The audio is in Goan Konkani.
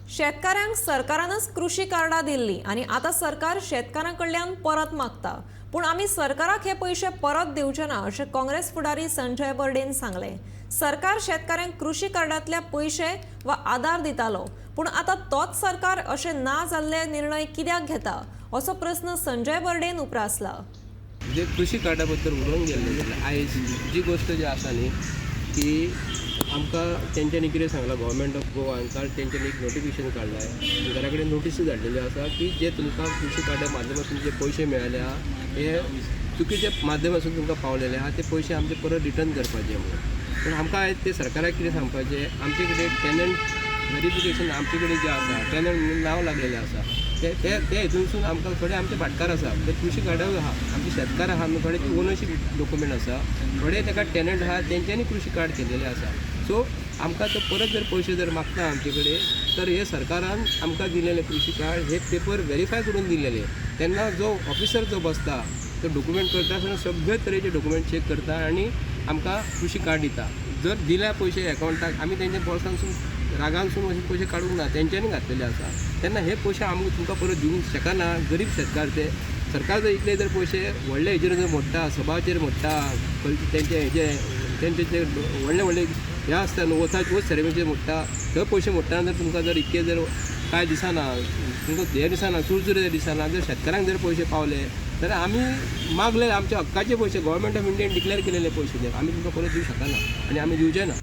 शेतकाऱ्यांक सरकारानच कृशी कार्डां दिल्लीं आनी आतां सरकार शेतकारां कडल्यान परत मागता. पूण आमी सरकाराक हे पयशे परत दिवचे ना अशें काँग्रेस फुडारी संजय बर्डेन सांगलें. सरकार शेतकाऱ्यांक कृशी कार्डांतले पयशे वा आदार दितालो, पूण आतां तोच सरकार अशे ना जाल्ले निर्णय कित्याक घेता असो प्रस्न संजय बर्डेन उप्रासला. जे कृशी कार्डा बद्दल उलोवंक गेल्ले जाल्यार आयज जी गोश्ट जी आसा न्ही की आमकां तेंच्यांनी कितें सांगलां, गव्हर्मेंट ऑफ गोवान काल तेंच्यांनी एक नोटिफिकेशन काडलां, घरा कडेन नोटिसूय धाडलेल्यो आसा की जे तुमकां कृशी कार्डा माध्यमातून जे पयशे मेळ्ळ्या हे चुकीच्या माध्यमासून तुमकां पावलेले आहा, ते पयशे आमचे परत रिटर्न करपाचे म्हणून. पूण आमकां आयज ते सरकाराक कितें सांगपाचें, आमचे कडेन टेनंट वेरिफिकेशन आमचे कडेन जें आसा, टेनंट म्हणून नांव लागलेलें आसा, ते ते ते हितूनसून आमकां थोडे आमचे भाटकार आसा, ते कृशी कार्डार आहा, आमचे शेतकार आहा, थोडे ओनरशीप डॉक्युमेंट आसा, थोडे ताका टेनंट आहा, तेंच्यांनी कृशी कार्ड केलेलें आसा. सो आमकां तो परत जर पयशे जर मागता आमचे कडेन तर हे सरकारान आमकां दिलेले कृशी कार्ड हे पेपर वेरीफाय करून दिलेले. तेन्ना जो ऑफिसर जो बसता तो डॉक्युमेंट करता आसतना सगळे तरेचे डॉक्युमेंट चॅक करता आनी आमकां कृशी कार्ड दिता. जर दिल्या पयशे एकावंटाक आमी तेंच्या बोल्सांसून रागानसून अशे पयशे काडूंक ना, तेंच्यांनी घातलेले आसा. तेन्ना हे पयशे आमकां तुमकां परत दिवंक शकना. गरीब शेतकार ते सरकार जर इतले जर पयशे व्हडले हेजेर जर मोडटा, सभाचेर मोडटा, तेंचे हेजे तेंचे जे व्हडले व्हडले हे आसता न्हू, वोथ सेरेमनीचेर मोडटा, थंय पयशे मोडटना जर तुमकां जर इतके जर कांय दिसना, तुमकां हें दिसना, चुरचुरे दिसना, जर शेतकारांक जर पयशे पावले जाल्यार आमी मागले आमच्या हक्काचे पयशे, गव्हर्मेंट ऑफ इंडियान डिक्लेर केलेले पयशे ते आमी तुमकां परत दिवंक शकना आनी आमी दिवचे ना.